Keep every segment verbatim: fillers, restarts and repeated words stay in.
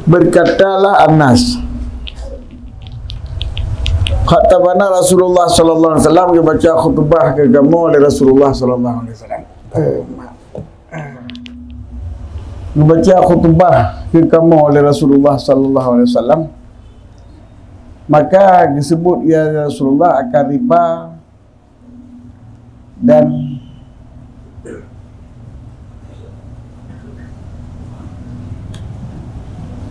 Berkatalah Anas, "Khatabana Rasulullah sallallahu alaihi wasallam," geubaca khutbah keu kamoe lé Rasulullah sallallahu alaihi wasallam. Eh, maaf. Geubaca khutbah keu kamoe lé Rasulullah sallallahu alaihi wasallam. Maka geusebut, ya Rasulullah, akan riba dan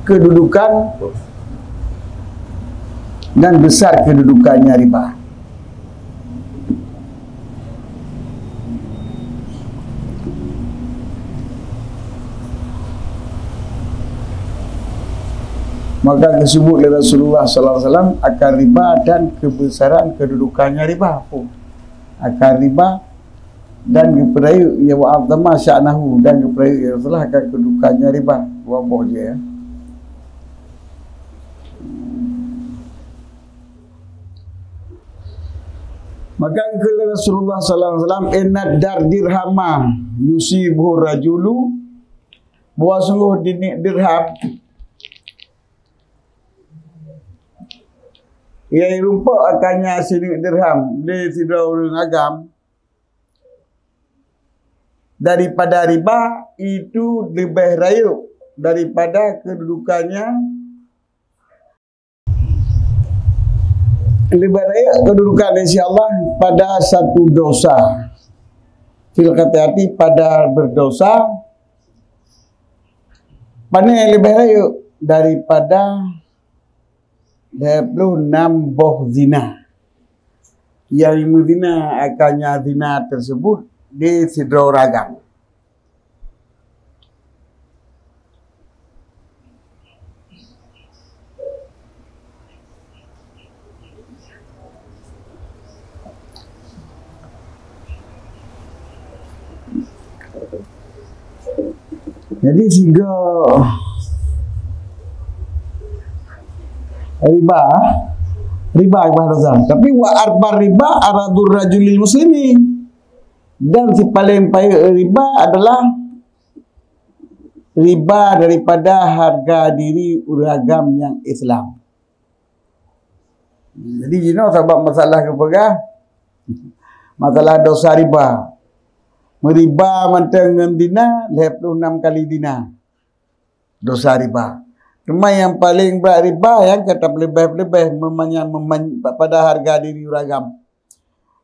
kedudukan dan besar kedudukannya riba. Maka geusebut lé Rasulullah sallallahu alaihi wasallam akan riba dan kebesaran kedudukannya riba. Akan riba dan geupeurayeuk, ya, wa azama sya'nahu, dan geupeurayeuk, ya Rasulullah, akan kedudukannya riba. Dua boh je, ya. Maka geukheun lé Rasulullah sallallahu alaihi wasallam, "Inna dar dirhama yusibuhu rajulu," bahwa sungguh dinik dirham, nyang rumpok akannya sineuk dirham lé sidroe ureuëng agam, daripada riba, itu leubeh rayeuk daripada kedudukannya, leubeh rayeuk kedudukan, insya Allah, pada satu dosa. Fil qati'ati, pada berdosa, pane leubeh rayeuk daripada lhée ploh nam boh zina. Nyang meuzina akannya zina tersebut di sidroe ureuëng agam. Jadi, sigoe riba, riba bah dosa. Tapi wa akbar riba aradur rajulil muslimi. Dan si paleng payah riba adalah riba daripada harga diri ureuëng agam nyang Islam. Jadi, jinoe sabab masalah geupeugah, masalah dosa riba. Meuriba mantong ngon dina, lhée ploh nam kali dina. Dosa riba. Cuma nyang paleng brat riba nyang ka tapeuleubeh-leubeh meumanya-, meumany-, pada harga diri ureuëng agam.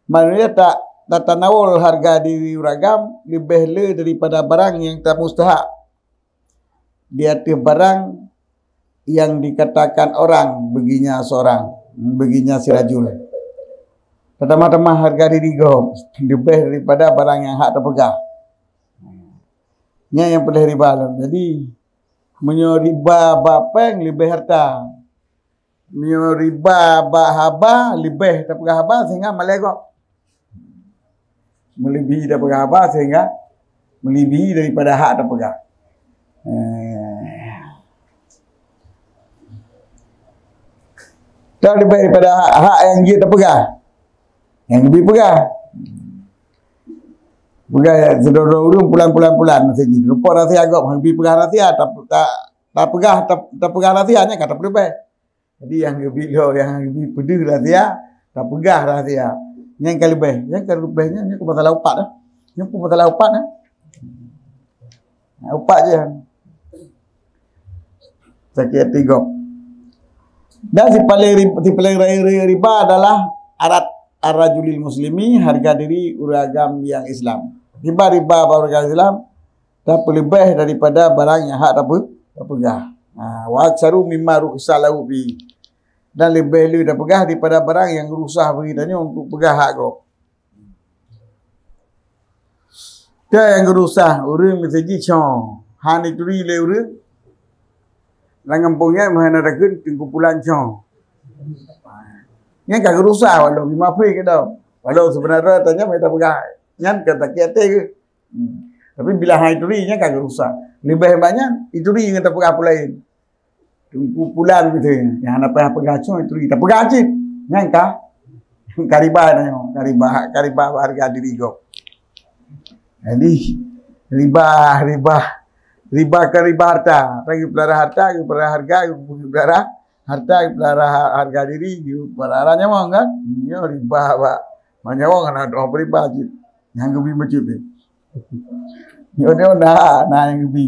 Manusia ta-, tatanawol harga diri ureuëng agam leubeh le daripada barang nyang tamustahak di ateueh barang yang dikatakan orang, beginya seorang, beginya si rajul. Tatamah-tamah harga diri gob leubeh daripada barang nyang hak tapeugah. Nyan nyang peureulée riba lom. Jadi, meunyoe riba bak péng, leubeh harta. Meunyoe riba bak haba, leubeh tapeugah haba sehingga malée gob. Melebihi tapeugah haba sehingga melebihi daripada hak tapeugah. Eh. Dak leubeh daripada hak, hak nyang jeuet tapeugah. Nyang geubi peugah. Peugah sidroe-droe ureuëng pulan-pulan-pulan masa jih. Rupa rahsia gob, hana geubi peugah rahsia, ta-, ta-, tapeugah, ta-, tapeugah rahsia nyan ka tapeuleubeh. Jadi, nyang geubi lom, nyang geubi peudeuh rahsia, tapeugah rahsia. Nyang ka leubeh, nyang ka leubeh nyan, nyan keu masalah upat dah. Nyan keu masalah upat dah. Nah, upat je. Sakét hati gob. Dan si paleng rib-, si paleng rayeuk riba adalah arat ar-rajulil muslimi, harga diri ureuëng agam nyang Islam. Riba, riba bak ureuëng agam Islam, tapeuleubeh daripada barang nyang hak tape-, tapeugah. Ha, wa aktsaru mimma rukhisa lahu fi. Dan leubeh le tapeugah daripada barang nyang rukhsah bagi tanyoe untuk peugah hak gob. Teuh nyang geurusak, ureuëng meuseujid cong, hana ituri lé ureuëng. Lam gampông nyan meuhana takheun teungku pulan cong. Nyan ka geurusak, walau bima pih keudroe. Walau seubeuna droe tanyoe meuhana tapeugah, nyan ka sakét até geuh. Hmm. Tapi bila hana ituri, nyan ka geurusak. Leubeh bak nyan, ituri ngon tapeugah peue laén. Teungku pulan gitu, nyang hana payah peugah cong, ituri, tapeugah cit. Nyan ka, ka riba nyan, ka riba, ka riba harga diri gob. Jadi, riba, riba, riba ke riba harta. Lagi pelara harta, lagi pelara harga, lagi pelara harta, lagi pelara ha-, harga diri, lagi pelara nyawong kan? Nyoe riba, Pak. Nyawong kan ada riba cit. Nyang geubi masjid ni. Nyoe, nyoe na, na nyang geubi.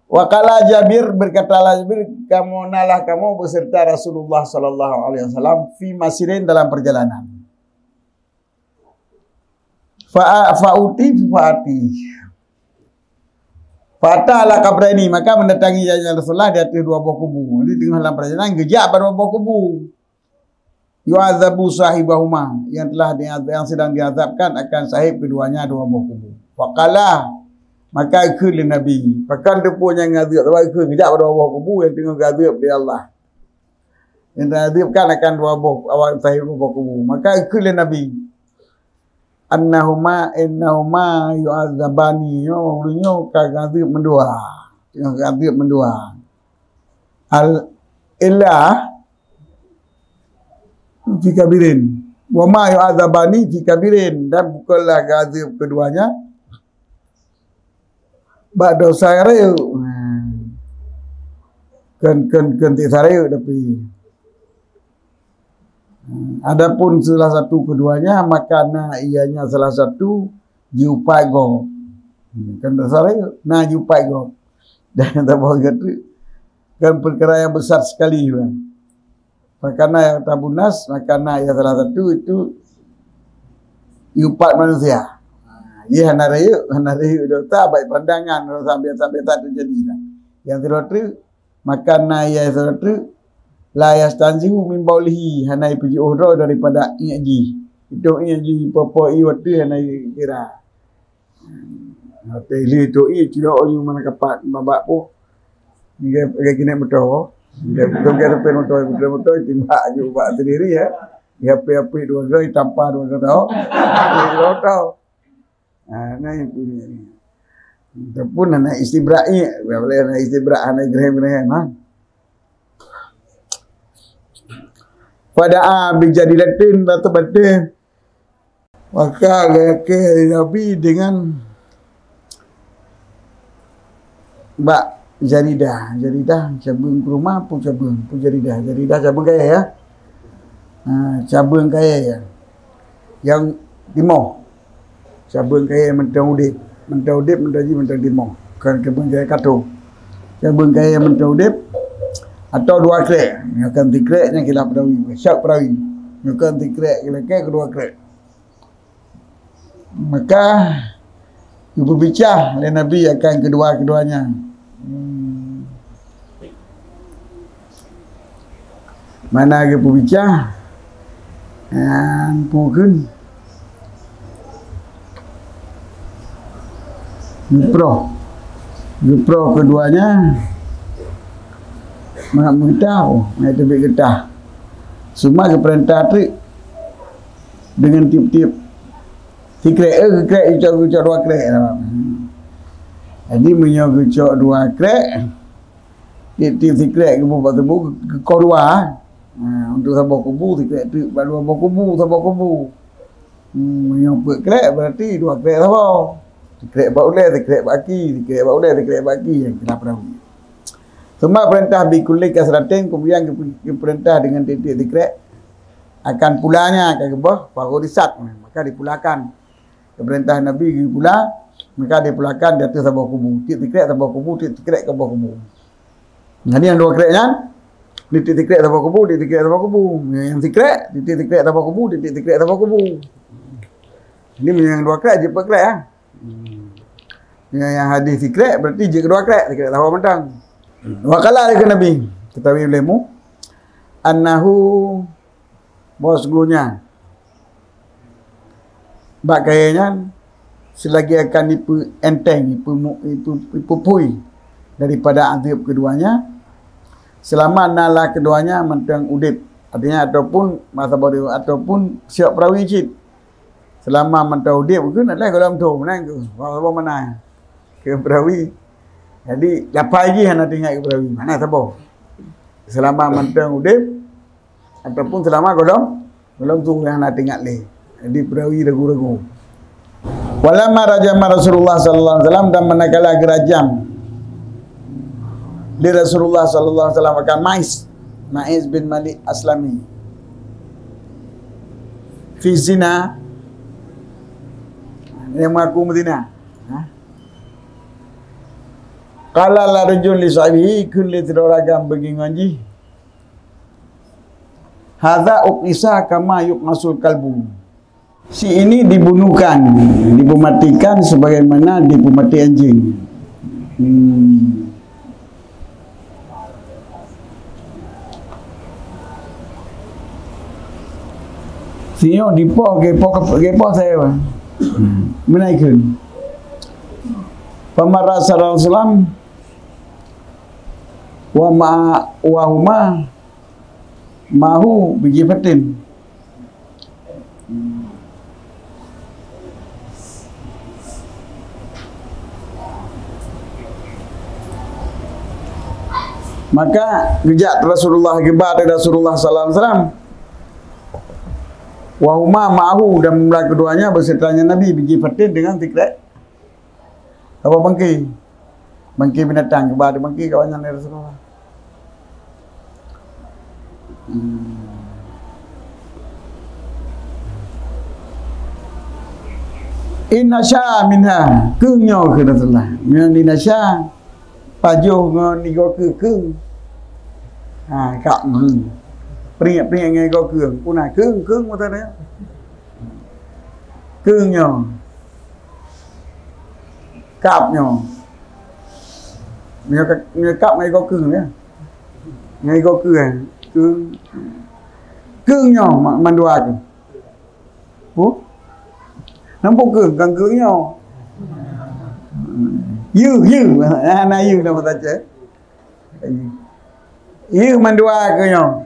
Wa qala Jabir, berkatalah Jabir, "Kamu, nalah kamu beserta Rasulullah sallallahu alaihi wasallam fi masirin, dalam perjalanan." Fa, fa uti, fa ati. Fa ata ala qabraini, maka mendatangi ya Rasulullah di atas dua boh kubu. Jadi teungoh dalam perjalanan, geujak bak dua boh kubu. Yu'adzabu sahibahuma, yang telah diaz-, yang sedang diazabkan akan sahib keduanya dua boh kubu. Faqala, maka geukheun lé Nabi, pakon teupeu nyang ngazeub, sabab geukheun geujak bak dua boh kubu yang teungoh geuazeub lé Allah. Yang diazabkan akan dua boh, awak sahib dua boh kubu. Maka geukheun lé Nabi, "Annahuma, innahuma yu'adzabani." Nyoe, ureueng nyoe ka geuazeub mandua. Teungoh geuazeub mandua. Al, illa fi kabirin. "Wa ma yu'adzabani fi kabirin." Dan bukanlah geuazeub keduanya bak dosa rayeuk. Hmm. Kon, kon, kon dosa rayeuk tapi. Hmm. Adapun salah satu keduanya, maka na ianya salah satu jiupat gob. Hmm. Kon dosa rayeuk, na jiupat gob. Dan tabah kata, kan perkara yang besar sekali, bang. Maka na yang tabunas, maka na yang salah satu itu jiupat manusia. Ha, ye hana rayeuk, hana rayeuk dosa, baik pandangan, dosa biasa-biasa terjadi dah. Yang sidroe treuk, maka na yang sidroe treuk, la yastanzihu min baulihi, hana jipeujeuôh droe daripada iék jih. Itong iék jih, popo ié watèe hana kira. Watèe lheueh tu, ih, cilok nyoe mana kapat babak pun. Lagi, lagi keuneuk moto. Lagi, lagi supir moto, supir moto timbak aju bak sendiri, ya. Dia api-api dua goi, tampa dua goi tau. Dua goi tau. Ha, nah, itu dia. Ataupun anak istibrak ni, boleh anak istibrak, anak Ibrahim, Ibrahim, ha. Fada'a bijadidatin batu-batu. Maka geulakèe Nabi dengan bak jaridah. Jaridah cabeueng kurma, peue cabeueng, peue jaridah. Jaridah cabeueng kayèe, ya. Ha, cabeueng kayèe, ya. Nyang timoh. Cabeueng kayèe mantong udép. Mantong udép, mantong jih, mantong timoh. Kon cabeueng kayèe katong. Cabeueng kayèe mantong udép atau dua krek. Nyoe kan tikrek, nyan khilaf perawi. Syak perawi. Nyoe kan tikrek, geulakèe keu dua krek. Maka geupeubicah lé Nabi akan kedua-keduanya. Hmm. Mana geupeubicah? Nyan peue kheun? Geuproh. Geuproh keduanya. Mak meugeuta, oh, mak teubiet geutah. Cuma geupeurintah treuk deungon tiep-tiep tikrek, eh, geukrek, geucok, geucok dua krek. Hmm. Jadi, meunyoe geucok dua krek, tiep-tiep tikrek geuboh bak tuboh, geukoh dua. Ha, untuk saboh kubu, tikrek treuk bak dua boh kubu, saboh kubu. Hmm, meunyoe peuet krek, berarti dua krek saboh. Tikrek bak ulèe, tikrek bak aki, tikrek bak ulèe, tikrek bak aki, nyang keunan perawi. Teuma peurintah bi kulli kasratin, kemudian geupe-, geupeurintah deungon tiep-tiep tikrek akan pulanya ka geuboh, fa ghurisat, maka dipulakan. Geupeurintah Nabi geupula, maka dipulakan di ateueh saboh kubu. Tiep tikrek saboh kubu, tiep tikrek saboh kubu. Jadi nyang dua krek nyan, di tiep tikrek saboh kubu, tiep tikrek saboh kubu. Nyang tikrek, di tiep tikrek saboh kubu, di tiep tikrek saboh kubu. Jadi meunyoe nyang dua krek, jeuet peuet krek, ya. Hmm. Nyang, nyang hadis tikrek, berarti jeuet keu dua krek, tikrek saboh mantong. Wa qala lé Nabi, geutawi ulèe mu, annahu, bahwa sungguhnya bak kayèe nyan seulagi akan ipeuenteng, ipeumu-, ipeu-, ipeuphui daripada azab keduanya, selama na lah keduanya mantong udép. Artinya, ataupun masa bodoh, ataupun siok perawi cit. Selama mantong udép, keu na lhèe gohlom thôn, meunan keu, saboh mana? Keu perawi. Jadi, lapai jih hana teuingat keu perawi. Mana saboh? Selama mantong udép, ataupun selama gohlom, gohlom thôn nyang hana teuingat lé. Jadi, perawi ragu-ragu. Walamma rajama Rasulullah sallallahu alaihi wasallam, dan manakala geurajam lé Rasulullah sallallahu alaihi wasallam akan Ma'is, Ma'is bin Malik Aslami, fi zina, nyang mengaku meuzina. Ha? Qala la rajul li sahibihi, kheun lé sidroe ureueng agam bagi ngon jih, "Hadza uqisa kama yuqasul kalbu." Si ini dibunuhkan, dipeumatikan sebagaimana dipeumati anjing. Hmm. Si nyoe dipoh, gepoh, gepoh saya, Bang. Hmm. Meunan kheun. Pamara sallallahu alaihi wasallam, wa ma, wa huma mahu bijifatin. Maka geujak Rasulullah, geuba lé Rasulullah sallallahu alaihi wasallam. Wa huma ma'ahu, dan mula keduanya besertanya Nabi, bijifatin, dengan sikrek apa, bangke. Bangke binatang, geuba bangke kawan nyan lé Rasulullah. Hmm. Inna sya minha, keueng nyoe kheun Rasulullah. Nyoe inna sya, pajoh ngon igoe keueng, keueng. Ha, kak keueng. Pringek-pringek ngon igoe keueng. Puna keueng, keueng mata dia. Keueng nyoe. Kap nyoe. Nyoe ka-, nyoe kap ngon igoe keueng ya. Ngon igoe keueng. Keueng. Keueng nyoe ma-, mandua keueng. Pu? Nampu keueng, kan keueng nyoe. Yeuh, yeuh. Ha, na yeuh nama saja. Yeuh mandua keueng nyoe.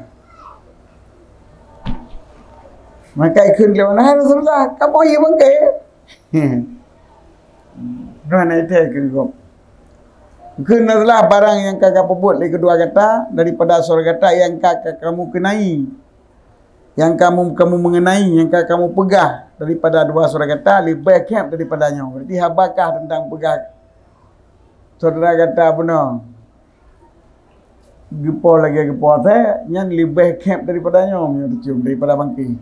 Maka ikheun lé, "Wahai Rasulullah, kamoe yeuh bangke." Droe na ithée keu gob. Kheun Rasulullah, barang nyang ka kapeubuet lé keudua gata daripada syedara gata nyang ka, ka kamu kenai, nyang kamu, kamu mengenai, nyang ka kamu peugah daripada dua syedara gata leubeh khém daripada nyoe. Berarti haba kah teuntang peugah syedara gata bunoe. Geupoh lagée geupoh asée, nyan leubeh khém daripada nyoe, meunyoe teucium daripada bangke.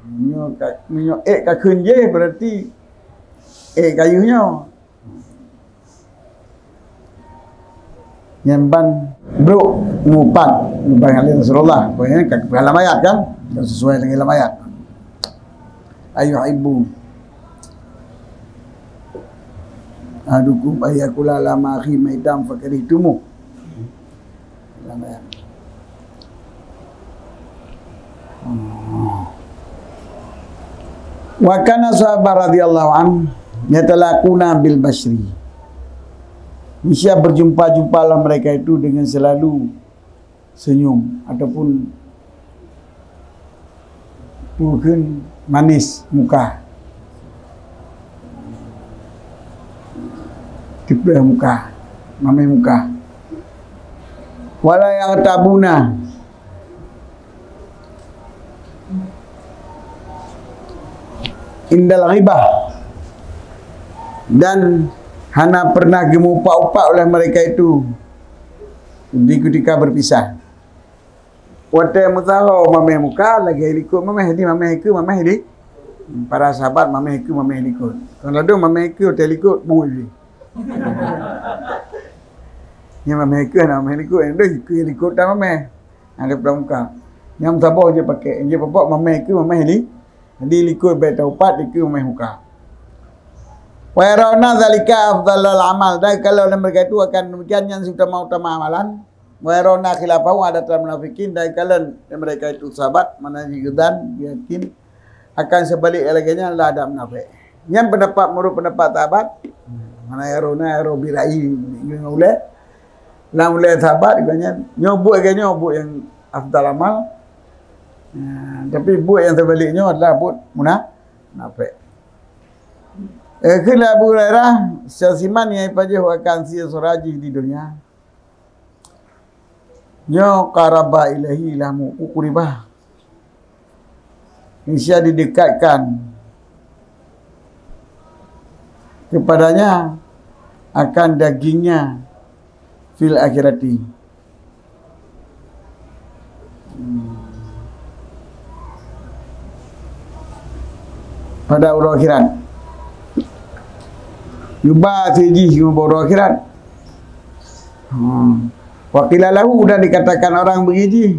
Meunyoe ka, meunyoe ék ka kheun jéh, berarti ék ka yeuh nyoe. Nyan ban brok mupat, mupat ngon Rasulullah. Pokoknya ka, ka lam ayat kan? Ka sesuai dengan lam ayat. Ayuhibbu ahadukum an ya'kula lahma akhihi maitan fakarihtumuh. Wa kana sahabat radhiyallahu anhu yatalaquna bil bashri. Niscaya berjumpa-jumpalah mereka itu dengan selalu senyum ataupun peue kheun manis muka. Tipeue muka, maméh muka. Wala yaghtabuna indal ghibah, dan hana pernah geumupak-upak oleh mereka itu di ketika berpisah. Watée meusaho maméh muka, lagée likot maméh, di maméh keue maméh di. Para sahabat maméh keue maméh likot. Kon ladôm maméh keue watée likot bui jih. Nyang maméh keue hana maméh likot, nyang deuh keue likot dan maméh. Ada pramuka. Nyang saboh je pakai, je peubuet maméh keue maméh di. Di likot bèk taupat, di keue maméh muka. Wa yarawna dzalika afdhalal amal. Dan kalau lé mereka itu akan demikian, nyan seutama-utama amalan. Wa yarawna khilafahu adatal munafiqin, dan kalon mereka itu sahabat, mana jigedan, yakin akan seubalik lagée nyan adalah adat munafék. Nyan pendapat, menurut pendapat sahabat, mana yarawna, yaraw bi ra'yi, ngon ulée. Lam ulée sahabat, nyan, nyoe buet lagée nyoe, buet nyang afdal amal. Ya, tapi buet nyang seubalik nyoe adalah buet muna-, munafék. Eh, kheun lé Abu Hurairah, "Siasiman nyang ipajoh akan sie seurajih di donya." Nyoe qaraba ilaihi lahmu uqriba. Insya didekatkan kepadanya akan dagingnya fil akhirati. Pada uroe akhirat. Yuba si jih ngon uroe akhirat. Hmm. Wa qila lahu, dan dikatakan orang bagi jih,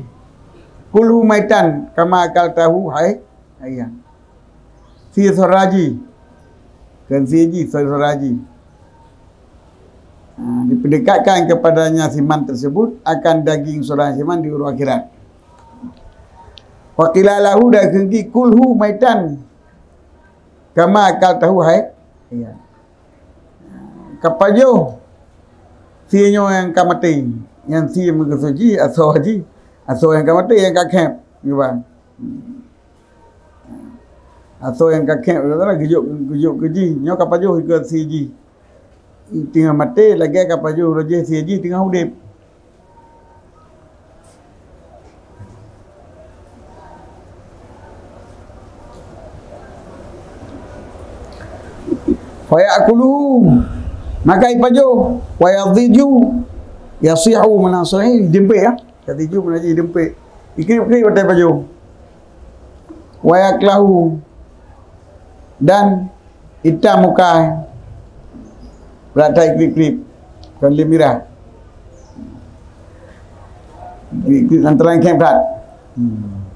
"Kulhu maitan kama akaltahu hai hayyan." Si soraji. Kan si jih, si soraji. Ha, diperdekatkan kepadanya siman tersebut akan daging saudara siman di uroe akhirat. Wa qila lahu, dan kheun jih, "Kulhu maitan kama akaltahu hai hayyan." Kapajoh si nyoe nyang ka maté, nyang si meugeuseuji asoe jih, asoe nyang ka maté nyang ka khép, nyoe ban. Asoe nyang ka khép, geujok, geujok keu jih, nyoe kapajoh ikeue si jih. Teungoh maté, lagèe kapajoh roh jih si jih teungoh udép. Fayakuluhu, maka ipajoh, wayadhiju, yasihu, mana sahih, dempet ya. Yadhiju mana ji dempet. Ikrip-krip watèe pajoh. Wayaklahu, dan itam muka. Brat that ikrip-krip. Kon lé mirah. Ikrip-krip lam teurang khém that. Hmm.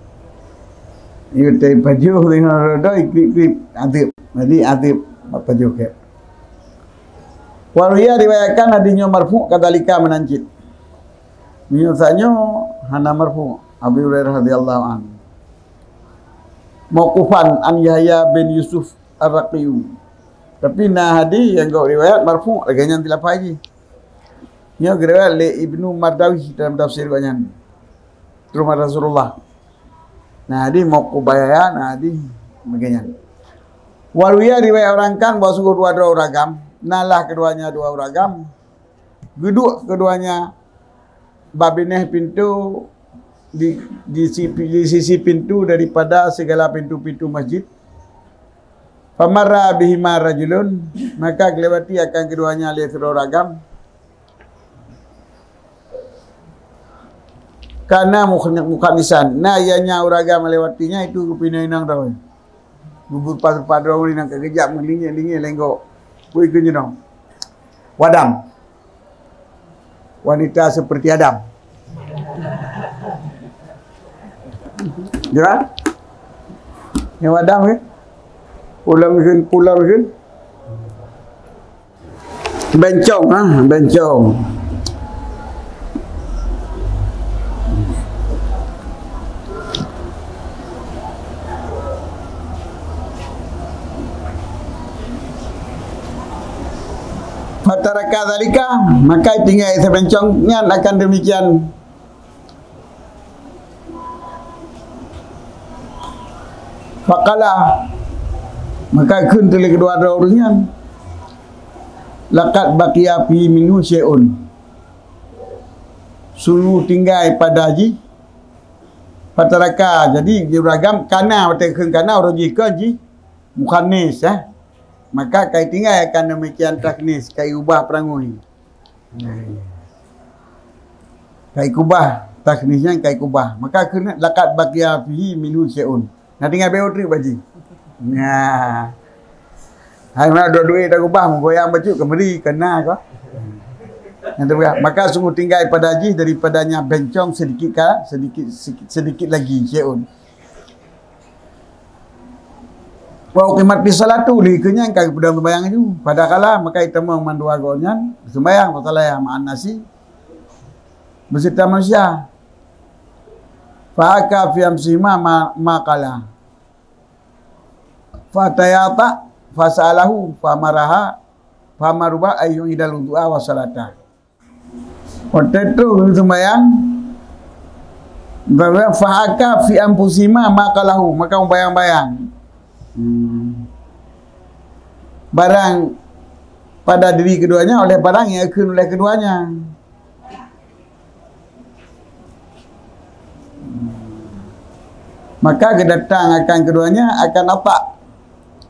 Ieu teuh pajoh deungon roda ikrip-krip. Adeueb. Jadi adeueb bak pajoh khém. Wa ruwiya, riwayatkan hadis nyoe marfu' kadzalika meunan cit. Meunyoe tanyoe hana marfu', Abi Hurairah radhiyallahu anhu. Mauqufan an Yahya bin Yusuf Ar-Raqi. Tapi na hadis nyang geuh riwayat marfu', lagèe nyan tilafai jih. Nyoe geuriwayat lé Ibnu Mardawi dalam tafsir gobnyan. Teuma Rasulullah. Na hadis mauquf bak Yahya, na hadis lagèe nyan. Wa ruwiya, riwayat orang kan bahwa sungguh dua droe ureueng agam, nalah keduanya dua ureueng agam, geuduek keduanya bak binéh pintoe di, di si-, di sisi pintoe daripada segala pintoe-pintoe masjid. Famarra bihima rajulun, maka geulewati akan keduanya lé sidroe ureueng agam. Kana mukh-, mukhannisan. Na, ianya ureueng agam lewatinya itu geupinong inong droe. Bubur pas padong ri nang ka geujak meulingie-lingie lenggok. Peue keu jinoe? Wadam. Wanita seperti Adam. Ya kan? Yang Adam ke? Pulang ke? Pulang ke? Bencong, ha? Bencong. Fataraka dzalika, maka tinggai sabencong nyan akan demikian. Faqala, maka kheun teuh lé keudua droe ureueng nyan, "Laqad baqiya fihi minhu syai'un." Sungguh tinggai pada jih, fataraka, jadi jiuragam kana, watèe kheun kana, uroe jih kon jih mukhannis, eh. Maka kai tinggai akan demikian takhnis, kai ubah peurangui. Kai kubah, takhnis nyan kai kubah. Maka kheun laqad baqiya fihi minhu syai'un. Na tinggai beu treuk bak jih. Nah. Hai mana dua duit dah kubah, meugoyang bacut keu meuri, keu na kah. Maka sungguh tinggai pada jih daripadanya bencong sedikit ka, sedikit, sedikit, sedikit lagi syai'un. Wa uqimat bis salatu, lheueh keu nyan ka geupeudong seumayang laju. Fadakhala, maka itamong mandua gobnyan, seumayang, fasalla ma'an nasi, beuseuta manusia. Fa haka fi anfusihima ma, ma qala. Fatayata, fasa'alahu, famaraha, famaruba ayyuhidal wudu'a wa salata. Watèe troh geuseumayang, fa haka fi anfusihima ma qalahu, maka meubayang-bayang. Hmm. Barang pada diri keduanya oleh barang nyang geukheun oleh keduanya. Maka geudatang akan keduanya akan Atha,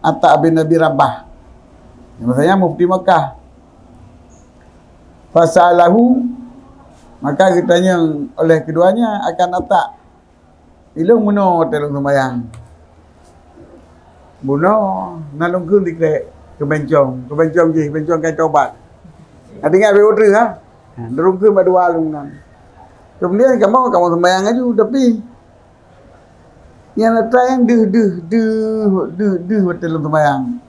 Atha bin Abi Rabah. Maksudnya mufti Makkah. Fasalahu, maka geutanyong oleh keduanya akan Ata. Ilong meunoe watée lôn seumayang. Bunoe na lôn kheun sikrek keu bencong, keu bencong jih, bencong ka tobat. Hati ingat beu treuk ha? Ha, lôn kheun bak dua lôn nan. Kemudian kamoe, kamoe seumayang laju, tapi nyang ata nyang deuh, deuh, deuh, deuh, deuh watée lôn seumayang.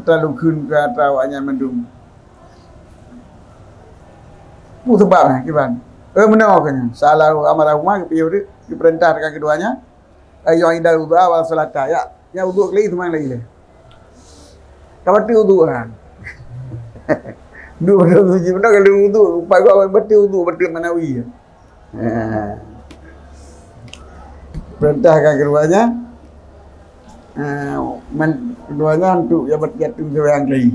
Ata lôn kheun keu ata awaknyan mandum. Peue sabab nyan kiban? Eh, meunoe keuh nyan. Salah amar Umar geupiôh deuh, geupeurintah deungon keduanya. Ayo indah wudu awal salata. Ya, ya wudu kali teman lagi leh. Ka bateue wudu ha. Dua belas suci benar kalau wudu, pagoe bateue wudu, bateue manawi. Ha. Perintahkan keduanya, ha, men-, keduanya untuk jabat jatuh seorang lagi.